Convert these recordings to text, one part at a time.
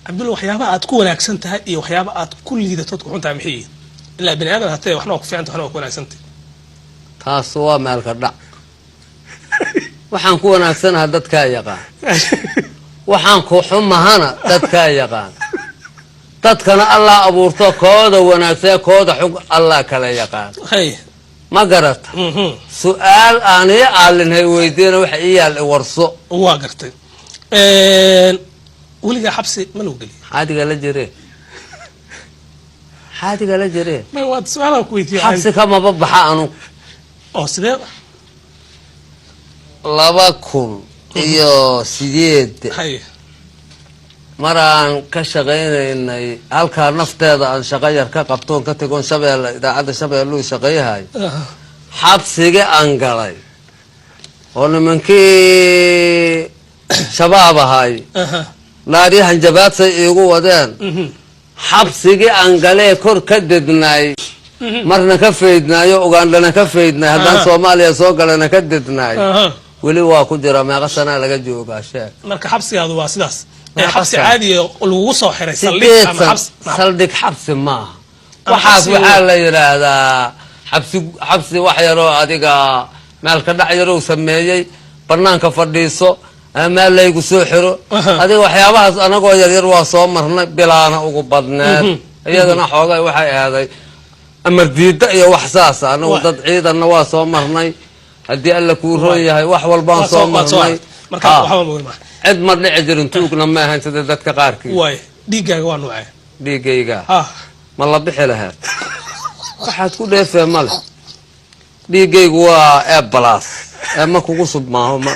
Cabdulla, waxyaabaha aad ku wanaagsan tahay iyo waxyaaba aad ku liidatood ku xun tahay maxay yihiin? Ilaa bani aadan hatee, waxna waa ku fiican tahay, waxna waa ku wanaagsan tahay. Taas waa meelka dhac. Waxaan ku wanaagsanaha dadkaa yaqaan, waxaan ku xumahana dadkaa yaqaan. Dadkana Allah abuurto, kooda wanaagsan, kooda xug Allah kala yaqaan. Ma garata? Su-aal aan ii aalinhay weydiina, waxa ii yaal iwarso. Waa gartay. Weligaa xabsi ma lagu geliya? Xaadiga la jiree, xaadiga la jiree. May, waa su-aalaan ku weydiiya. Xabsi kamaba baxa anugu. Oo sidee? 2008 maraan ka shaqaynaynay halkaa nafteeda, aan shaqo yar ka qabtoon ka tegoon Shabeelle, idaacadda Shabeelluu shaqayhay, xabsigi aan galay oo nimankii Shabaab ahay laaryahan jabaadsay iigu wadeen. Xabsigii aan galee kor ka dednaay, marna ka faydnaayo, Ugandhana ka faydnaay, haddaan Soomaaliya soo galana ka dednaay, weli waa ku jira. Meeqa sanaa laga joogaa, sheeg? Marka xabsigaadu waa sidaas ee Meeqa xabsi sano? Caadiya lagugu soo xiray saldhig 8 ama san xabsi saldhig xabsi maaha. Ama waxaas xabsi waxaa la yidhaahdaa xabsi. Xabsi wax yaroo adiga meel ka dhac yarow sameeyey, banaanka fadhiiso ama meel laygu soo xiro. Adiga waxyaabahaas anagoo yaryar waa soo marnay, bilaana ugu badneed. Iyadana xoogay waxay ahaaday amar diida iyo wax saasa. Anagu dad ciidanna waa soo marnay, haddii Alla kuu roon yahay, wax walbaan Waad soo waad soo marnay. aragtay. Marka waxba ma maaha. Cid ma dhici jirin, tuugna ma ahayn sida dadka qaarkii. Waay, dhiiggaaga waa nuucee? Dhiigayga ma la bixi lahayd? Waxaad ku dheefee male. Dhiiggaygu waa A plus ee ma kugu sub maaho ma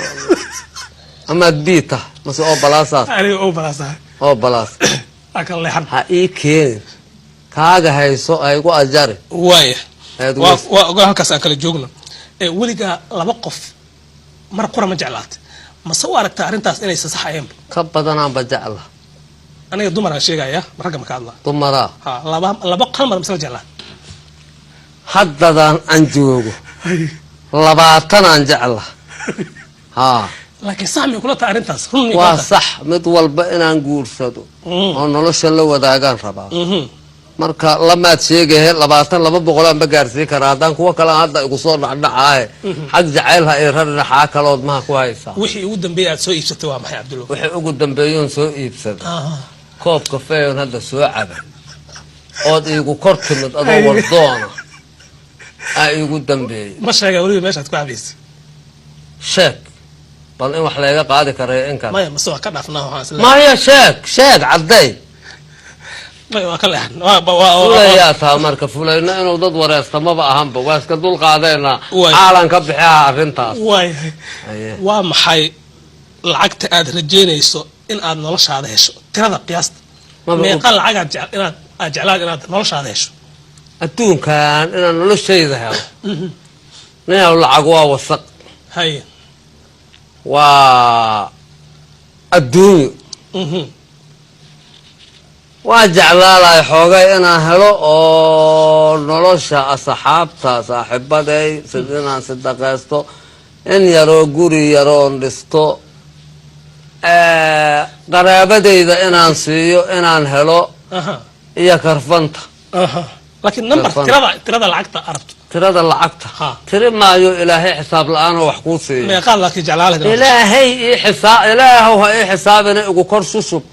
amaad B tah mase O plusaas? Aniga O plusaha. O plus. Aa kala leexan. Ha ii keenin, kaaga hayso, ha igu ajari. Waaya. Aad waa weys. Waa ogaa, halkaas aan kala joogno. Ee weligaa laba qof mar qura ma jeclaatay, mase u aragtaa arrintaas inaysan sax ahaynba? Ka badanaanba jecla. Aniga dumaraan sheegaya, ragga ma ka hadlaa. Dumaraa. Ha, laba laba hal mar masla jeclaa? Haddadaan aan joogo 20 aan jecla, haa. Laakiin sax miyay kula tahay arrintaas? Run miyay Waa kula tahay? sax. Mid walba inaan guursado oo nolosha la wadaagaan rabaa. Marka lamaad sheegahe, 20, 200 aanba gaarsiin karaa haddaan kuwo kale hadda igu soo dhacdhacaahe. Xag jacayl ha i rari, raxaa kalood maha ku haysaa? Wixii ugu dambeeyay aad soo iibsatay waa maxay, Cabdullo? Wixii ugu dambeeyoon soo iibsada, koob kafeeyoon hadda soo cabay ood iigu kor timid adoo wardoona aa iigu dambeeyey. Ma sheega weliba meeshaad ku cabaysa? Sheeg bal in wax layga qaadi karayo in kale. Maya, mase waa ka dhaafnaa, waxaan isleeyahay. Maya, sheeg, sheeg, cadday. Maya, waa ka leexan. Fulayaa taa marka fulayno inuu dad wareesta maba ahanba, waa iska dul qaadaynaa. Waay. Xaalan ka bixiha arrintaas. Waayahay. Aye. Waa maxay lacagta aad rajeynayso in aad noloshaada hesho, tirada qiyaasta? Meeqa lacagaad inaad aad jeclaad inaad noloshaada hesho? Adduunkan inaan noloshayda helo, ninaw, lacag waa wasaq. Waa adduunyo. Waa jeclaalahay xoogay inaan helo oo nolosha asxaabta, saaxiibaday, inaan sidaqaysto, in yaroo guri yaroon dhisto, qaraabadayda inaan siiyo, inaan helo iyo karfanta. Laakiin number Karfan. Tirada lacagta arabto. Tirada lacagta tiri maayo, Ilaahay xisaab la-aanoo wax kuu siiyo. Meeqaad laakiin jeclaalahay inaad hesho? Ilaahay ii xisaa, Ilaahow ha ii xisaabina, igu kor shusub,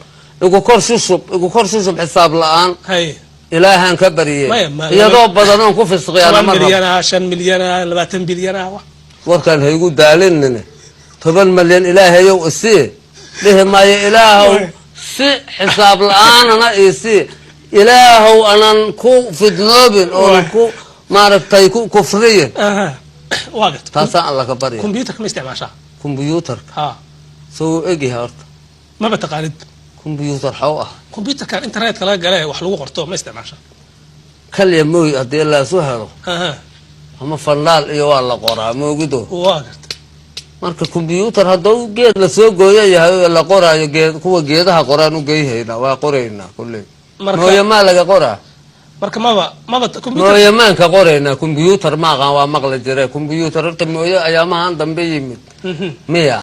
igu kor shusub, igu kor shusub, xisaab la-aan. Ilaahaan ka baryey. Maya, iyadoo badan oon ku fisqiyaana 10 ma rabo. Milyan ah, 5 milyan ah, 20 bilyan ah, wax. Warkaan ha igu daalinine. 10 malyan Ilaahayow isii dhihi maayo. Ilaahow si xisaab la-aanana isii, Ilaahow anan ku fidnoobin oonan ku maaragtay ku kufriyin. Waa garta. Taasaan Alla ka barya. Computerka ma isticmaashaa? Kombyuutarka? Ha. Soo egyahay horta. Maba taqaanid? Kombyuutar xaw ah? Computerkan internetka laga gale wax lagu qorto ma isticmaashaa? Kalya mooy, haddii laasu helo ama fandhaal iyo waa la qoraa, moogido. Waa garta. Marka kombyuutar hadduu geed lasoo gooyo yahay oo la qoraayo, geed kuwa geedaha qoraan u geyhaynaa, waa qoraynaa kulley. Mooyamaa laga qoraa? Marka maba computer. Mooyamaan ka qoraynaa. Kombyuutar ma aqaan, waa maqli jire kombyuutar horta. Mooye ayaamahan dambe yimid miya?